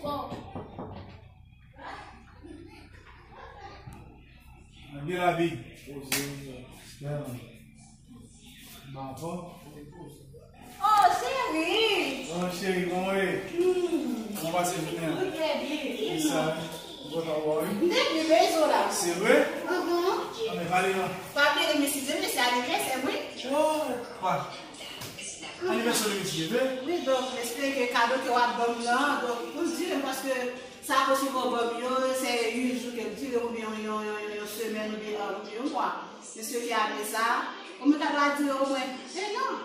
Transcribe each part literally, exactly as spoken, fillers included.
Bon. Ann gen lavi. Poze. Bèl. Bon, bon. Oh, cheri! Oh, cheri, kòman w ye? Hmm. Kòman w pase jounen an? Wi, trè byen. Kisa? M kontan wè w, wi. M te byen bezwen w la. Se vre? Mhm. Anben, pale non. Pa bliye demen si Dye vle, se anivèsè m, wi. Oh, pa. Anivèsè w demen si Dye vle? Wi, donk, m espere ke kado ke w ap ban m nan, donk, pou dire m, paske sa posib w ban m yo, se uit jou ke l dire, oubyen yon, yon, yon, yon semèn, oubyen, oubyen yon mwa. M espere ke ane sa, omwen kado a dire omwen en an.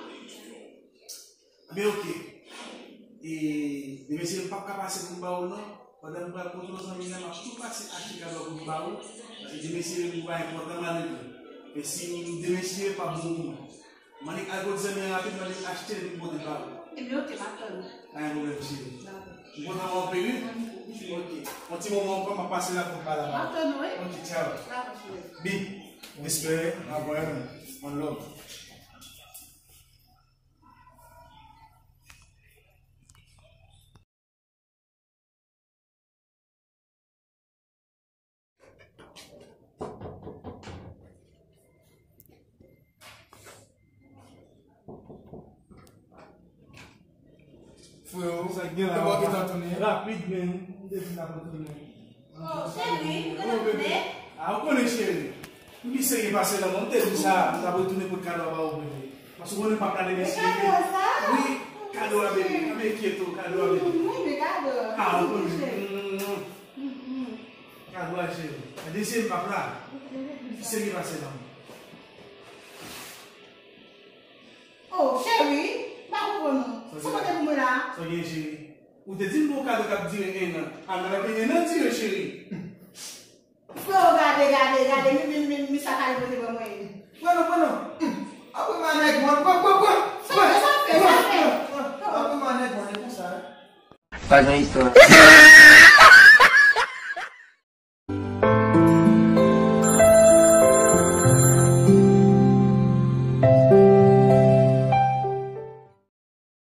Anben, oke. E, demen si Dye vle, m p ap ka pase pou m ba w l non. Pandan m pral kote yon zanmi m nan, m ap tou pase achte kado a pou m ba w. Paske demen si Dye vle, m pa enpòtan malgre tou. Men si demen si Dye vle, m p ap bon pou mwen. M annik al kote zanmi an rapid, m annik achte l epi m pote l ba w. Ebyen, oke, m ap tann ou. Pa gen pwoblèm, cheri. Dakò. M kontan wè w anpil, wi. Oke. Yon ti moman ankò, m ap pase la pou m pale avè w. M ap tann ou, wi. Oke, tchao. Dakò, cheri. Bi, m espere, m ap wè nou. One love. Freo, sa k gen la, ou gentan tounen? Rapid, men, m te vin ap retounen. Oh, cheri, ou gentan tounen? Ah, ou konnen, cheri. M pi serye pase lanmou. M te di sa, m t ap retounen pote kado a ba ou, bebe. Paske ou konnen m ap gade mesye. Men kado sa? Wi, kado a, bebe. Pa enkyete w, kado a, bebe. Mm, wi, men kado a. Ah, ou konnen. Mm, mm, mm. Kado a, cheri. Gade se m p ap la. M pi serye pase lanmou. Oh, cheri, m pa konprann ou. Sa w pote pou mwen la? Sa w gen, cheri? Ou te di m pou yon kado k ap dire en an. Al nan yon an dire, cheri. Freo, gade, gade, gade, mi, mi, mi, mi sa kado pote ban mwen. Pran non, pran non. Hmm. Apre manèg mwen, pran, pran, pran. Sa fè, sa fè, sa fè. Apre manèg mwen, e konsa. Pa gen istwa.